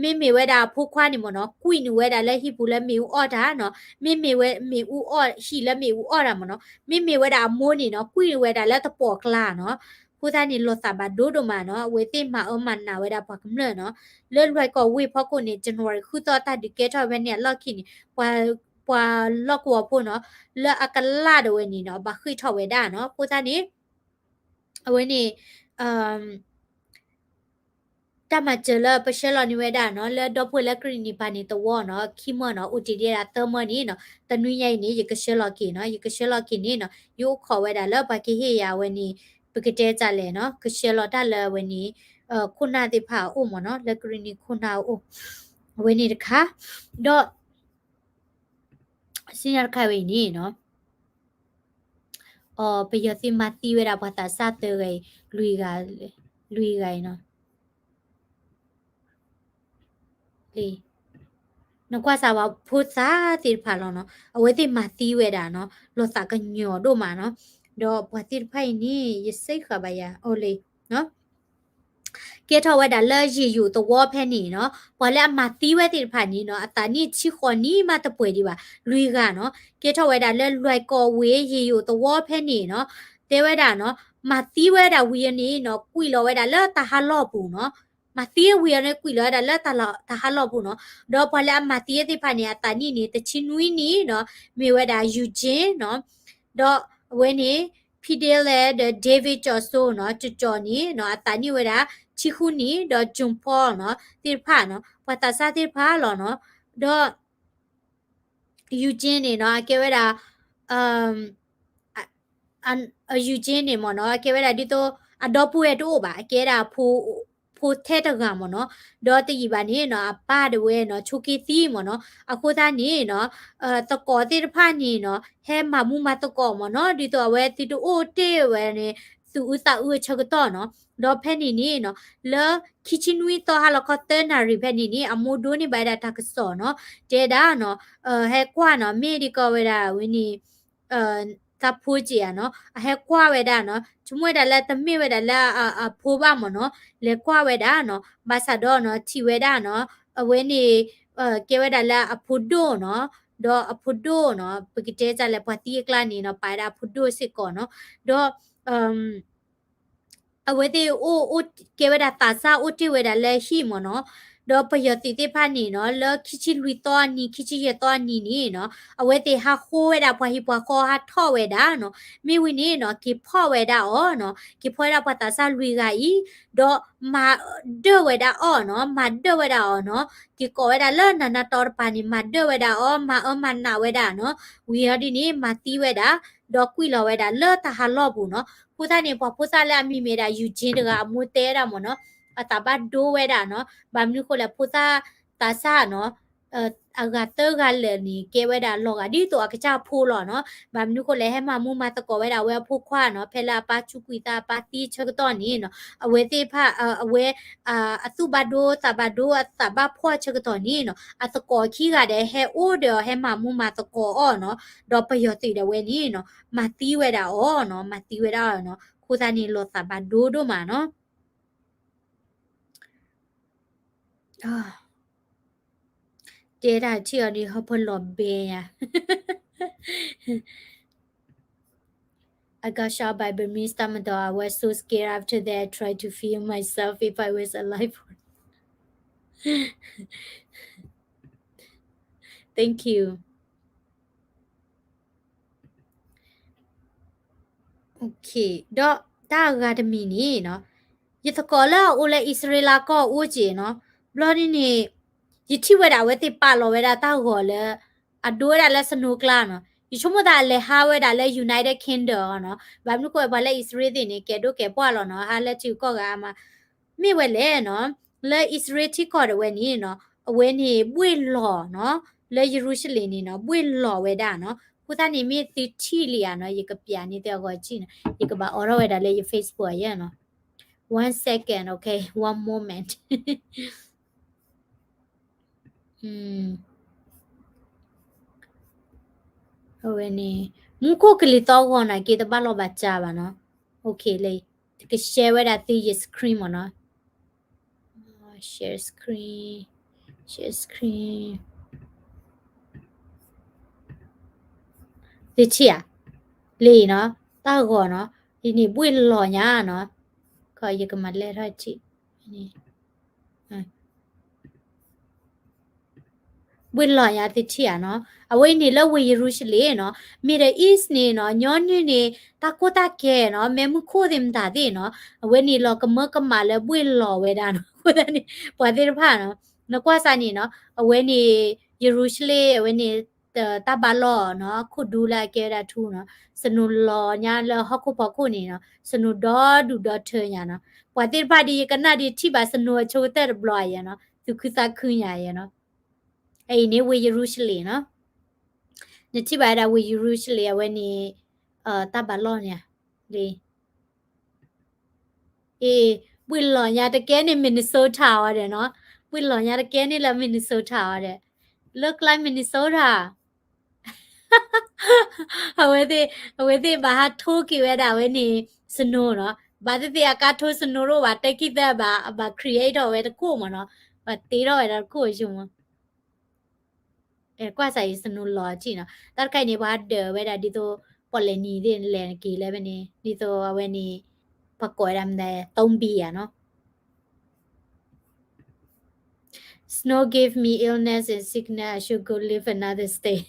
မ့မ့ၢ်ဝဲဒၣ်အဖိခွါန့ၣ်မ့ၢ်နီၤ ကွံာ်နုာ်ဝဲဒၣ်လၢဟံၣ်ပူၤလၢမ့ၣ်အူအီၣ်တၢ်နီၤ မ့မ့ၢ်ဝဲမ့ၣ်အူအီၣ် ဟံၣ်လၢမ့ၣ်အူအီၣ်တၢ်မ့ၢ်နီၤ မ့မ့ၢ်ဝဲဒၣ်အမိၢ်န့ၣ်နီၤ ကွံာ်နုာ်ဝဲဒၣ်လၢတပီၣ်ကျါနီၤ အဃိသတးန့ၣ် လီၤသးဘၣ်ဒိဒိၣ်မးနီၤ အဝဲသ့ၣ်မၤအၢမၤနးဝဲဒၣ်ပှၤကမျၢၢ်နီၤ လၢလွဲၢ်ကီၢ်ဝ့ၢ်ဖီခိၣ်န့ၣ် January ဃုသီတၢ်ဒုးကဲထီၣ်ဝဲန့ၣ်အလီၢ်ခံန့ၣ် ပှၤ ပှၤလီၢ်ကဝီၤဖိနီၤ လၢအကလၢ်ဒၣ်ဝဲန့ၣ်နီၤ ဘၣ်ဃ့ၢ်ထီၣ်ဝဲဒၣ်နီၤ အဃိသတးန့ၣ် အဝဲန့ၣ် တၢ်မၤစၢၤလၢပဆှၢလီၤန့ၢ်ဝဲဒၣ်နီၤ လၢဒီပုၢ်ဝဲၢ်လၢကရံၣ်နံၤပၤန့ၣ်သဝီနီၤ ခံမၢနီၤ အိၣ်တ့ၢ်ဒံးဒၣ်သၢမၢန့ၣ်နီၤ တနွံညါအံၤန့ၣ် ယကဆှၢလီၤက့ၤနီၤ ယကဆှၢလီၤက့ၤန့ၣ်နီၤ ယအိၣ်ခိးဝဲဒၣ်လၢပှၤကဟ့ၣ်ယၤဝဲန့ၣ် ပကတဲတၢ်လဲၣ်နီၤ ကဆှၢလီၤတၢ်လၢအဝဲန့ၣ် ခိၣ်နၢ်သ့ၣ်တဖၣ်အအိၣ်မ့ၢ်နီၤ လၢကရံၣ်နံၤခိၣ်နၢ်အအိၣ် အဝဲန့ၣ်တခါ ဒီး စံၣ်ညီၣ်တခါဝဲအံၤန့ၣ်နီၤ အ ပယီၤသုးမၤသံဝဲဒၣ်ပှၤသးစၢ်သၢဂၤအံၤ လွံၢ်ဂၤ လွံၢ်ဂၤအံၤနီၤ လံ နကွၢ်စၢ်ဝဲဖိသၣ်သ့ၣ်တဖၣ်လီၤနီၤ အဝဲသ့ၣ်မၤသံဝဲဒၣ်နီၤ လီၤသးကညီၤဒိၣ်မးနီၤ ဒီးပှၤသ့ၣ်တဖၣ်အံၤန့ၣ် ယစ့ဃာ်ဘၣ်ယၤ အိၣ်လံ ကဲထီၣ်ဝဲဒၣ်လၢယ့ၢ်ယိၣ်သဝီဖဲန့ၣ်နီၤ ပှၤလၢအမၤသံဝဲသ့ၣ်တဖၣ်န့ၣ်နီၤ အသးနံၣ်ဆံဃိးနံၣ်မးတပှဲၤဒံးဘၣ် လွံၢ်ဂၤနီၤ ကဲထီၣ်ဝဲဒၣ်လၢလွဲၢ်ကီၢ်ဝ့ၢ်ယ့ၢ်ယိၣ်သဝီဖဲန့ၣ်နီၤ တဲဝဲဒၣ်နီၤ မၤသံဝဲဒၣ်ဝံၤအန့ၣ်နီၤ ကွံာ်လီၤဝဲဒၣ်လၢတၢ်ဟးလီၢ်ပူၤနီၤ မၤသံဝံၤအန့ၣ် ကွံာ်လီၤဝဲဒၣ်လၢတၢ်ဟးလီၢ်ပူၤနီၤ ဒီးပှၤလၢအမၤသံသ့ၣ်တဖၣ်န့ၣ် အသးနံၣ်န့ၣ် တဆံနွံနံၣ်နီၤ မ့ၢ်ဝဲဒၣ် Eugene နီၤ ဒီးအဝဲန့ၣ် ဖံဒ့လဲၣ် ဒီး David ကၠီၤစိနီၤ ကၠီၤကၠီၤန့ၣ်နီၤ အသးနံၣ်ဝဲဒၣ် ဆံဃုနံၣ် ဒီး John Paul နီၤ သ့ၣ်တဖၣ်နီၤ ပှၤသးစၢ်သ့ၣ်တဖၣ်လီၤနီၤ ဒီး Eugene န့ၣ်နီၤ အကဲဝဲဒၣ် Eugene န့ၣ်မ့ၢ်နီၤ အကဲဝဲဒၣ်ဒ်သိး အဒီပုၢ်ဝဲၢ်တအိၣ်ဘၣ် အကဲဒၣ် ဖိထဲတဂၤမ့ၢ်နီၤ ဒီးတယံာ်ဘၣ်န့ၣ်နီၤ အပၢ်ဒၣ်ဝဲနီၤ ဆိးက့သံမ့ၢ်နီၤ အဃိသတးန့ၣ်နီၤ သကိးသ့ၣ်တဖၣ်န့ၣ်နီၤ ဟဲမၤမူမၤသကိးမ့ၢ်နီၤ ဒ်သိးအဝဲသုတအိၣ်တ့ၢ်ဝဲန့ၣ် သူၣ်အုးသးအုးအဆၢကတီၢ်နီၤ ဒီးဖဲန့ၣ်န့ၣ်နီၤ လၢခံဆံနွံသီဟါလီၤခီသၢနၣ်ရံၣ်ဖဲန့ၣ်န့ၣ် အမိၢ်ဒိၣ်န့ၢ်ဘၣ်ဝဲဒၣ်တၢ်ကစီၣ်နီၤ တဲဒၣ်နီၤ ဟဲကွၢ်နီၤ မ့ၢ်ဒ်ကီးဝဲဒၣ်ဝဲန့ၣ် သးဖိက့ၤဧါနီၤ အဟဲကွၢ်ဝဲဒၣ်နီၤ ဆိကမိၣ်ဝဲဒၣ်လၢတမ့ၢ်ဝဲဒၣ်လၢအဖိဘၣ်မ့ၢ်နီၤ လဲၤကွၢ်ဝဲဒၣ်နီၤ ဘၣ်ဆၣ်ဒီးနီၤ ထံၣ်ဝဲဒၣ်နီၤ အဝဲန့ၣ် ကဲဝဲဒၣ်လၢအဖိဒိၣ်နီၤ ဒီးအဖိဒိၣ်နီၤ ပကတဲတၢ်လၢပှၤသံအကျါန့ၣ်နီၤ ပာ်ဝဲဒၣ်အဖိဒိၣ်စ့ၢ်ကီးနီၤ ဒီး အဝဲသ့ၣ်အိၣ် ကဲဝဲဒၣ်သးစၢ်အိၣ်တ့ၢ်ဝဲဒၣ်လၢဟံၣ်မ့ၢ်နီၤ ဒီးပယီၤသုးသ့ၣ်တဖၣ်န့ၣ်နီၤ လၢခံဆံလွံၢ်သီအနံၤ ခံဆံယဲၢ်သီအနံၤန့ၣ်နီၤ အဝဲသ့ၣ်ဟးဃိဝဲဒၣ်ပှၤဟံၣ်ပှၤဃီဟးထီၣ်ဝဲဒၣ်နီၤ မ့ၢ်ဝံၤန့ၣ်နီၤ က့ၤဖီၣ်ဝဲဒၣ်အီၤနီၤ က့ၤဖီၣ်ဝဲဒၣ်ပှၤသးစၢ်လွံၢ်ဂၤအံၤ ဒီးမၤဒၢၣ်ဝဲဒၣ်အီၤနီၤ မၤဒၢၣ်ဝဲဒၣ်အီၤနီၤ က့ၤကိးဝဲဒၣ်လၢနၤနၤတီတပၤန့ၣ် မၤဒၢၣ်ဝဲဒၣ်အီၤ မၤအၢမၤနးဝဲဒၣ်နီၤ ဝံၤအီၤဒ်န့ၣ် မၤသံဝဲဒၣ် ဒီးကွံာ်လီၤဝဲဒၣ်လၢတၢ်ဟးလီၢ်ပူၤနီၤ အဃိသတးန့ၣ် ပှၤဖိသၣ်လၢအမံၤမ့ၢ်ဒၣ် Eugene တဂၤအမိၢ်တဲဒၣ်မ့ၢ်နီၤ အသးဘၣ်ဒိဝဲဒၣ်နီၤ ဘၣ်မနုၤဃိလဲၣ် ဖိသၣ်သးစၢ်နီၤ အဂၤသၢဂၤလၢာ်န့ၣ် ကဲဝဲဒၣ်လီၤဂာ်ဒ်သိးအကစၢ်ဖိလီၤနီၤ ဘၣ်မနုၤဃိလဲၣ် ဟဲမၤမူမၤသကိးဝဲဒၣ်ဝဲအဖိခွါနီၤ ဖဲလၢအပၢ်စူးကွံာ်သးအပၢ်သံဆၢကတီၢ်န့ၣ်နီၤ အဝဲသ့ၣ်တဖၣ် အဝဲ အသူၣ်ဘၣ်ဒိသးဘၣ်ဒိအသးဘၣ်ဖှီၣ်ဆၢကတီၢ်န့ၣ်နီၤ အသကိးခံဂၤဒီးဟဲအိၣ်ဒီးဟဲမၤမူမၤသကိးအီၤနီၤ ဒီးပယီၤသုးဒၣ်ဝဲန့ၣ်နီၤ မၤသံဝဲဒၣ်အီၤနီၤ မၤသံဝဲဒၣ်အီၤနီၤ အဃိသတးန့ၣ် လီၤသးဘၣ်ဒိဒိၣ်မးနီၤ တဲဒၣ်ထံၣ်အီၤဒ်ဟီၣ်ဖိလီၤဘဲယါ I got shot by Burmese တပ်မတော်. I was so scared. After that, I tried to feel myself if I was alive. Thank you. Okay, ဒီးတၢ်အဂၤတမံၤန့ၣ်နီၤ, ယသကိးလၢအအိၣ်လၢအံၣ်စရ့လးကီၢ်အိၣ်က့နီၤ, ဘျီဒ်န့ၣ် ယထံၣ်ဝဲဒၣ်အဝဲသ့ၣ်ပာ်လီၤဝဲဒၣ်တၢ်ဂီၤလၢ အဒိဝဲဒၣ်လၢ snow ကျါနီၤ, ယဆိကမိၣ်သးအလဲၤဟးဝဲဒၣ်လၢ United Kingdom နီၤ, ဘၣ်မနုၤဃိပှၤလၢအံၣ်စရ့လးသ့ၣ်န့ၣ် ကဲဒိၣ်ကဲပှၢ်လီၤနီၤ, ဟးလၢထံဂုၤကီၢ်ဂၤအါမး မ့ၢ်ဝဲလဲၣ်နီၤ, လၢအံၣ်စရ့လးထံကီၢ်ဒၣ်ဝဲန့ၣ်နီၤ, အဝဲန့ၣ်ဘှ့ၣ်လီၤနီၤ, လၢယရူၤၡလ့ၣ်န့ၣ်နီၤ, ဘှ့ၣ်လီၤဝဲဒၣ်နီၤ, အဃိသတးန့ၣ်မ့ၢ်သုထံၣ်လံဧါနီၤ, ယကပျးန့ၢ်သုအဂီၢ်စံၣ်နီၤ, ယကဘၣ်အိးထီၣ်ဝဲဒၣ်လၢယ Facebook အယဲနီၤ. One second, okay, one moment. အဝဲန့ၣ် မူခိၣ်ကလံၤသီဂီၤန့ၣ်က့ တဘၣ်လီၢ်ဘၣ်စးဘၣ်နီၤ. Okay, လၢ က share ဝဲဒၣ်သုယ screen မ့ၢ်နီၤ. Share screen, share screen. သုထံၣ်ဧါ, လံနီၤ, တၢ်ဂီၤနီၤ, အံၤန့ၣ်ဘှ့ၣ်လီၤညါနီၤ. ခီယကမၤလဲၢ်ထီၣ်ထံၣ် ဘှ့ၣ်လီၤညါသုထံၣ်ဧါနီၤ. အဝဲအံၤန့ၣ်လၢဝ့ၢ်ယရူၤၡလ့ၣ်နီၤ, Middle East န့ၣ်နီၤ, ညီနုၢ်န့ၣ် တၢ်ကိၢ်တၢ်ဂီၤနီၤ, မ့ၢ်မူခိၣ်သ့ၣ်မတၤသ့ၣ်နီၤ, အဝဲန့ၣ်လီၤကမၢကမၣ်လၢဘှ့ၣ်လီၤဝဲဒၣ်နီၤ. အဃိသတးန့ၣ် ပှၤသ့ၣ်တဖၣ်နီၤ, နကွၢ်စၢ်န့ၣ်နီၤ, အဝဲန့ၣ် ယရူၤၡလ့ၣ် အဝဲန့ၣ် တၢ်ဘၣ်လီၢ်နီၤ, ခိၣ်ဒူလၢအကဲဝဲဒၣ်ထူနီၤ, snow လီၤညါလၢဟီၣ်ခိၣ်ဖီခိၣ်န့ၣ်နီၤ, snow ဒီဒူၣ်ဒီထၢညါနီၤ. ပှၤသ့ၣ်တဖၣ်ဒ်ယကနၣ်ဒ်ထံၣ်ဘၣ် snow အဆိကတၢၢ်တဘျီဧါနီၤ, သူၣ်ခုသးခုညါဧါနီၤ. အအံၤန့ၣ်ဝ့ၢ်ယရူၤၡလ့ၣ်နီၤ. နထံၣ်ဘၣ်ဝဲဒၣ်ဝ့ၢ်ယရူၤၡလ့ၣ် အဝဲန့ၣ် တၢ်ဘၣ်လီၢ်န့ၣ် လံ အ့ ဘှ့ၣ်လီၤညါတကဲန့ၣ် Minnesota အီၤဒီးနီၤ, ဘှ့ၣ်လီၤညါတကဲန့ၣ်လၢ Minnesota အီၤဒီး, look like Minnesota. အဝဲသ့ၣ် အဝဲသ့ၣ်ဘၣ်ဟးထိက့ၤဝဲဒၣ်ဝဲန့ၣ် snow နီၤ, ဘၣ်သ့ၣ်သ့ၣ်အကါထိ snow တအိၣ်ဘၣ် တဲခံသၢဘၣ် ဘၣ် create ထီၣ်ဝဲတခိၣ်မ့ၢ်နီၤ, ဘၣ်တ့ထီၣ်ဝဲဒၣ်တခိၣ်ဆိမ့ၢ် ကွၢ်စၢ်အံၤ snow လီၤစံၣ်နီၤ, တၢ်တခါအံၤန့ၣ် ပှၤဒၢးဝဲဒၣ်ဒ်သိး ပီၣ်လဲၣ်နံၤသ့ၣ်လဲၤက့ၤလၢဖဲန့ၣ် ဒ်သိးအဝဲန့ၣ် ပှၤကိးဝဲဒၣ်မနုၤ zombie ဧါနီၤ. Snow gave me illness and sickness, I should go live another state.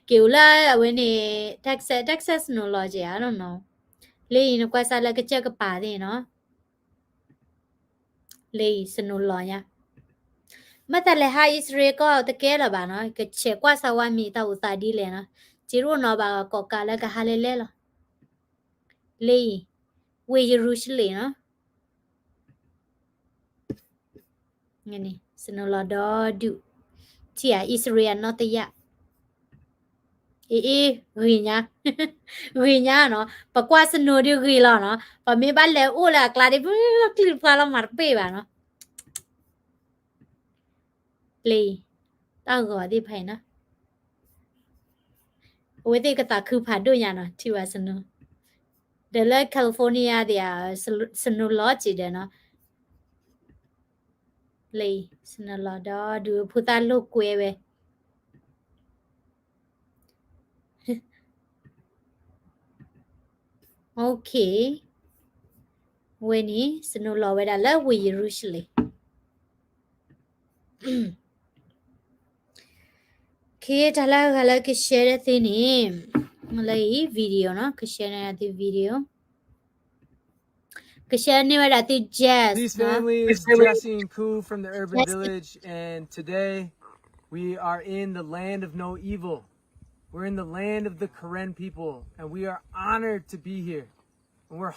က့ၤအိၣ်လၢအဝဲန့ၣ် Texas, Texas snow လီၤက့ၤ I don't know. လၢအံၤနကွၢ်စၢ်လၢကစၢၢ်ကပၤသ့ၣ်နီၤ လၢအံၤ snow လီၤညါ, မ့ၢ်တၢ်လဲၤဟးအံၣ်စရ့လးကီၢ်တကဲလၢၤဘၣ်နီၤ, ကဆဲးကွၢ်စၢ်ဝါမံၤတၢ်အိၣ်သးဒ်လဲၣ်နီၤ, စ့ရိၣ်နီၤဘၣ်ကိးကးလၢကဟးလဲၣ်လဲၣ်လီၤ. လၢအံၤ ဝ့ၢ်ယရူၤၡလ့ၣ်နီၤ snow လီၤဒီဒူၣ်, ထံၣ်ဧါ အံၣ်စရ့လးနီၢ်တယၣ်, အ့ အ့ ဂ့ၤညါ, ဂ့ၤညါနီၤ, ပကွၢ် snow ဒ်ဂ့ၤလီၤနီၤ, ပမ့ၢ်ဘၣ်လဲၤအိၣ်လၢအကျါဒ် ပကျံၢ်တဖျါလီၤမၤတပ့ၢ်ဘၣ်နီၤ. လၢ တၢ်ဂီၤသ့ၣ်တဖၣ်အံၤနီၤ, အဝဲသ့ၣ်ကသးခုဖးဒိၣ်ညါနီၤ ထံၣ်ဘၣ် snow, ဒီးလၢ California သ့ၣ်ဧါ snow လီၤစ့ၢ်ဒီးနီၤ, လၢ snow လီၤဒီဒူၣ် ဖိသၣ်လိာ်ကွဲဝဲ Okay, ဝဲန့ၣ် snow လီၤဝဲဒၣ်လၢဝ့ၢ်ယရူၤၡလ့ၣ်. ကဲ တၢ်လၢအဂၤလၢက share ဒၣ်သုန့ၣ် လၢအံၤ video နီၤ, က share န့ၢ်သု video, က share န့ၢ်ဝဲဒၣ်သု Jess, Peace, family. It's Jesse and Koo from the Urban Village, and today we are in the land of no evil. We're in the land of the Karen people, and we are honored to be here. And we're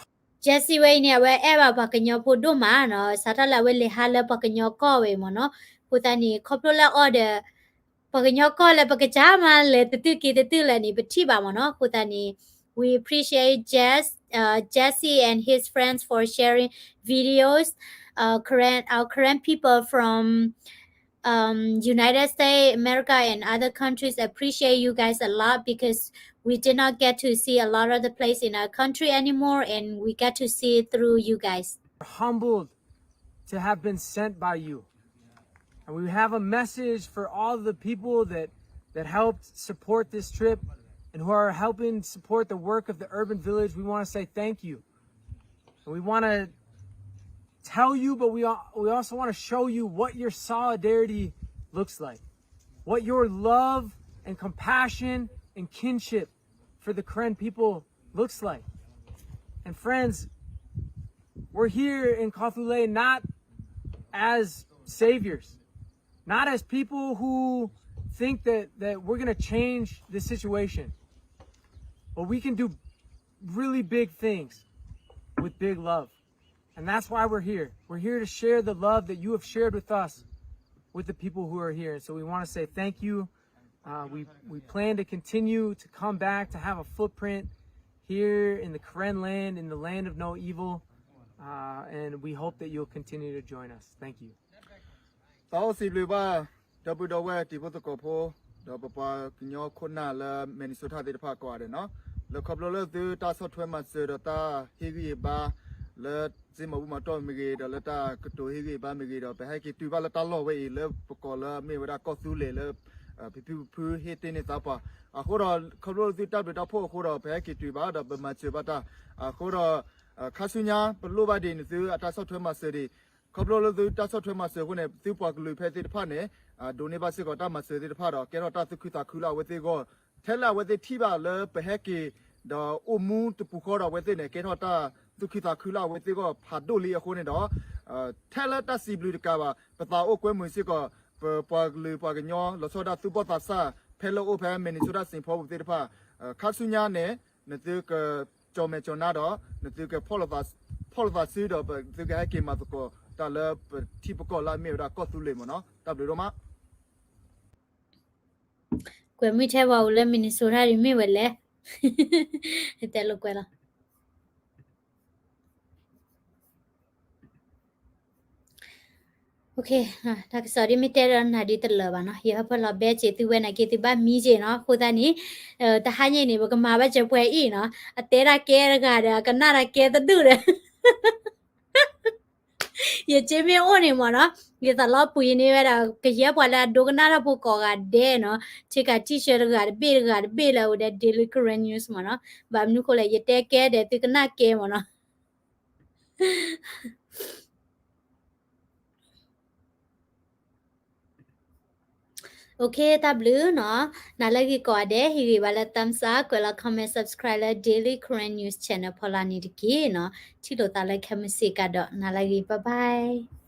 Jesse ဝဲအံၤန့ၣ် အဝဲအဲၣ်ဘၣ်ပှၤကညီဖိဒိၣ်မးနီၤ, စးထီၣ်လၢအဝဲလဲၤဟးလၢပှၤကညီကီၢ်ဝဲ မ့ၢ်နီၤ, အဃိသတးန့ၣ် ခီဖျိလၢအီၤဒီး ပှၤကညီကီၢ်လၢပကစၢ်မၤလဲၤတတုၤက့ၤတတုၤလဲၣ်န့ၣ် ပထံၣ်ဘၣ် မ့ၢ်နီၤ, အဃိသတးန့ၣ် we appreciate Jess, uh, Jesse and his friends for sharing videos. Uh, Karen, our Karen people from um, United States, America, and other countries appreciate you guys a lot because we did not get to see a lot of the place in our country anymore, and we get to see it through you guys. Humbled to have been sent by you. And we have a message for all the people that, that helped support this trip and who are helping support the work of the Urban Village. We want to say thank you. And we want to tell you, but we, al- we also want to show you what your solidarity looks like, what your love and compassion and kinship for the Karen people looks like. And friends, we're here in Kawthoolei not as saviors, not as people who think that, that we're going to change this situation, but we can do really big things with big love. And that's why we're here. We're here to share the love that you have shared with us with the people who are here. And so we want to say thank you. Uh, we, we plan to continue to come back to have a footprint here in the Karen land, in the land of no evil. Uh, and we hope that you'll continue to join us. Thank you. သးအိၣ်စံးဘျုးဘၣ် ဒီပုၢ်ဒီဝဲၢ်တံၤဖိသကိးဖိ ဒီးပပှၤကညီခိၣ်နၢ်လၢ Minnesota သ့ၣ်တဖၣ်ကိးဂၤဒဲးနီၤ, လၢခီဖျိလၢသုတၢ်ဆီၣ်ထွဲမၤစၢၤဒီးတၢ်ဟ့ၣ်ဂံၢ်ဟ့ၣ်ဘါ လၢစ့မၤဘူၣ်မၤတီၢ်မ့ၢ်ဂ့ၤ ဒီးလၢတၢ်ကတိၤဟ့ၣ်ဂံၢ်ဟ့ၣ်ဘါမ့ၢ်ဂ့ၤဒီး ပဟဲက့ၤတုၤဘၣ်လၢတၢ်လီၢ်ဝဲအံၤ လၢပကိးလၢမ့ၢ်ဝဲဒၣ်ကီၢ်သူလ့ၤလၢ ဖံဖုဖုဟ့ၣ်တ့ၢ်န့ၢ်သးပှၢ်, အဃိဒီး ခီဖျိလၢသုတၢ်ဘျုးတၢ်ဖှိၣ်အဃိဒီး ပဟဲက့ၤတုၤဘၣ်ဒီးပမၤစၢၤဘၣ်တၢ်, အဃိဒီး ခါဆူညါ ပလိၣ်ဘၣ်ဒံးနသုအတၢ်ဆီၣ်ထွဲမၤစၢၤဒံး, ခီဖျိလၢသုတၢ်ဆီၣ်ထွဲမၤစၢၤအဃိန့ၣ် သုပှၤကလုာ်ဖဲသ့ၣ်တဖၣ်န့ၣ် ဒိးန့ၢ်ဘၣ်စ့ၢ်ကီးတၢ်မၤစၢၤသ့ၣ်တဖၣ်ဒီး ကဲထီၣ်တၢ်သူၣ်ခုသးခုလၢအဝဲသ့ၣ်အဂီၢ်, ထဲလၢအဝဲသ့ၣ်ထံၣ်ဘၣ်လၢပဟဲက့ၤ ဒီးအိၣ်မူတပူၤဃီဒီးအဝဲသ့ၣ်န့ၣ် ကဲထီၣ်တၢ်သူၣ်ခုသးခုလၢအဝဲသ့ၣ်အဂီၢ်ဖးဒိၣ်လံအဃိန့ၣ်ဒီး ထဲလၢတၢ်စံးဘျုးတကးဘၣ် ပသးအိၣ်ကွဲမုာ်စ့ၢ်ကီး ပပှၤကလုာ်ပှၤကညီ လီၤဆီဒၣ်တၢ်သူၣ်ဘီၣ်သးစၢ် ဖဲလၢအိၣ်ဖဲ Minnesota Saint Paul ပူၤသ့ၣ်တဖၣ်, ခါဆူညါန့ၣ် နသုကကၠီၣ်မဲာ်ကၠီၣ်နါဒီး နသုကဖီၣ်လိာ်သးစုဒီး ပသုကဟဲက့ၤမၤသကိးတၢ်လၢပထံပကီၢ်လၢအမ့ၢ်ဝဲဒၣ်ကီၢ်သူလ့ၤမ့ၢ်နီၤ, တၢ်ဘျုးဒိၣ်မး. ကွဲးမုၢ်ထဲပှၤအိၣ်လၢ Minnesota ဒ်မ့ၢ်ဝဲလဲၣ်, တဲလိာ်ကွဲလီၤ. တၢ်ကစီၣ်ဒ်မ့ၢ်တဲဒီးနၤဒ်တလၢာ်ဘၣ်နီၤ, ယဟၢဖၢလီၤဘဲက့ၤသုဝဲနာ်က့ၤသုဘၣ်မံက့ၤနီၤ, အဃိသတးန့ၣ် တဟါညါအံၤန့ၣ် ပကမၤဘၣ်စၢၤပှဲၤအံၤနီၤ, အတဲတၢ်ကဲတဂၤဒီး အကနၣ်တၢ်ကဲတဒူၣ်ဒီး ယစ့မ့ၢ်အိၣ်န့ၣ်မ့ၢ်နီၤ, ယသးလီပှ့ၤန့ၢ်ဝဲဒၣ် ကယဲၢ်ပှၤလၢအဒိကနၣ်တၢ်ဖိကိးဂၤဒဲးနီၤ, ထံကးထံဆၢတဂၤတဘ့ၣ်တဂၤတဘ့ၣ်လၢအဝဲဒၣ် Daily Karen News မ့ၢ်နီၤ, ဘၣ်မနုၤဃိလဲၣ် ယတဲကဲဒီးသုကနၣ်ကဲမ့ၢ်နီၤ. တၢ်ဘျုးနီၤ, နၤလၢအဂ့ၤကိးဂၤဒဲး ဟ့ၣ်ဂံၢ်ဘါလၢ thumbs up, ကွဲးလီၤ comment, subscribe လၢ Daily Karen News Channel ဖီလာ်န့ၣ်တက့ၢ်နီၤ, ထံၣ်လိာ်သးလၢခဲမုၢ်ဆ့ၣ်ကဒီး နၤလၢအဂ့ၤ bye bye.